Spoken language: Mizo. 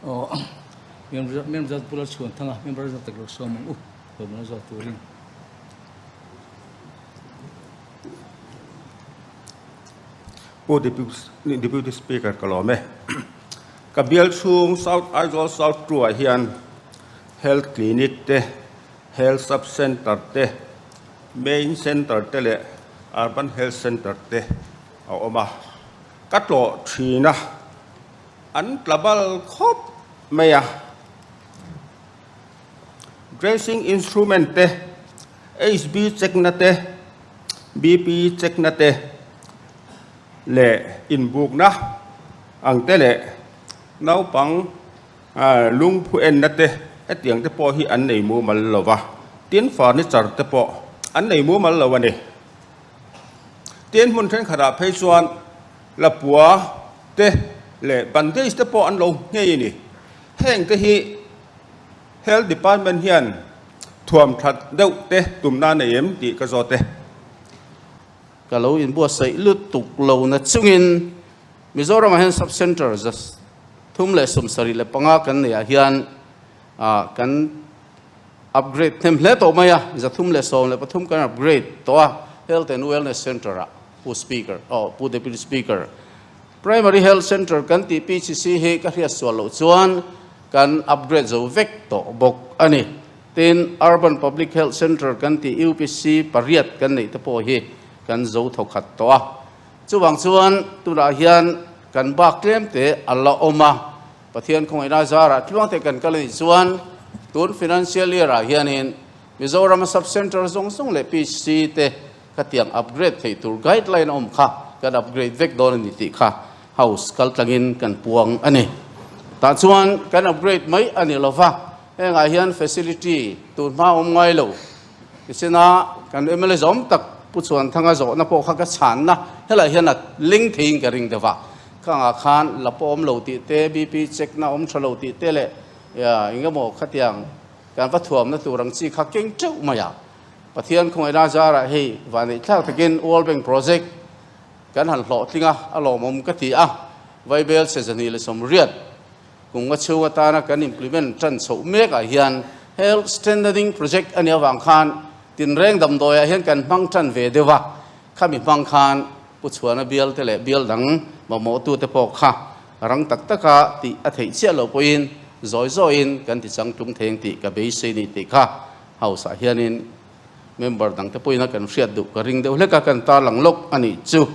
Aw, member zat bula chhuan thang a, member zat tak lo sawm ang u, lawmna zawk turin. Pu Deputy Speaker ka lawm e. Ka bial chhung South Aizawl South 2 ah hian Health Clinic te, Health Sub Centre te, Main Centre te leh Urban Health Centre te a awm a. Ka tlawh thin a, an tla bal khawp mai a. Dressing instrument te, HB check na te, BP check na te leh inbukna ang te leh naupang lungphu enna te hetiang te pawh hi an nei mumal lo va, tin furniture te pawh an nei mumal lo a ni. Tin hmun thenkhatah phei chuan lapua te leh bandage te pawh an lo nghei a ni. Heng te hi Health Department hian thuam that deuh te tumna nei em tih ka zawt e. Ka lo inbuatsaih lutuk lo na chungin Mizoramah hian Sub Centre za 375 kan neiah hian kan upgrade hnem hle tawh mai a, 313 kan upgrade tawh a, Health and Wellness Centre ah Pu Speaker, aw Pu Deputy Speaker. Primary Health Centre kan tih PHC hi ka hriat sual loh chuan kan upgrade zo vek tawh bawk a ni. Tin, Urban Public Health Centre kan tih UPC pariat kan neih te pawh hi kan zo thawkhat tawh a. Chuvang chuan tunah hian kan bak tlem te a la awm a, Pathian khawngaihna zarah tluang te kan kal a nih chuan tun financial year ah hianin Mizorama Sub Centre zawng zawng leh PHC te Khatiang upgrade theih tur guideline a awm kha kan upgrade vek dawn a ni tih kha House kaltlangin kan puang a ni. Tah chuan kan upgrade mai a ni lova, hengah hian facility tur hma awm ngai lo. Tichina kan mla zawm tak Pu Chhuanthanga zawhna pawh kha ka chhanna helaiah hian a ling theiin ka ring deuh a. Khangah khan la pawh awm lo tih te, BP check na awm tha lo tih te leh engemaw khatiang kan va thuamna tur ang chi kha keng teuh mai a. Pathian khawngaihna zarah hei vanneih thlak takin World Bank project kan han hlawhtling a, a lawmawm ka ti a. Vaibel che 280 kum nga chhung atana kan implement tan chhoh mekah hian Health Strengthening Project a nih avang khan tinreng damdawiah hian kan hmang tan ve deuh a, khami hmang khan Pu Chhuana bial te leh bial dang mamawhtute pawh kha rang tak taka tih a theih chiah loh pawhin zawi zawiin kan ti changtlung thei ang tih ka beisei ni tih kha House ah hianin member dangte pawhin a kan hriat duh ka ring deuh hlek a, kan tarlang lawk a nih chu.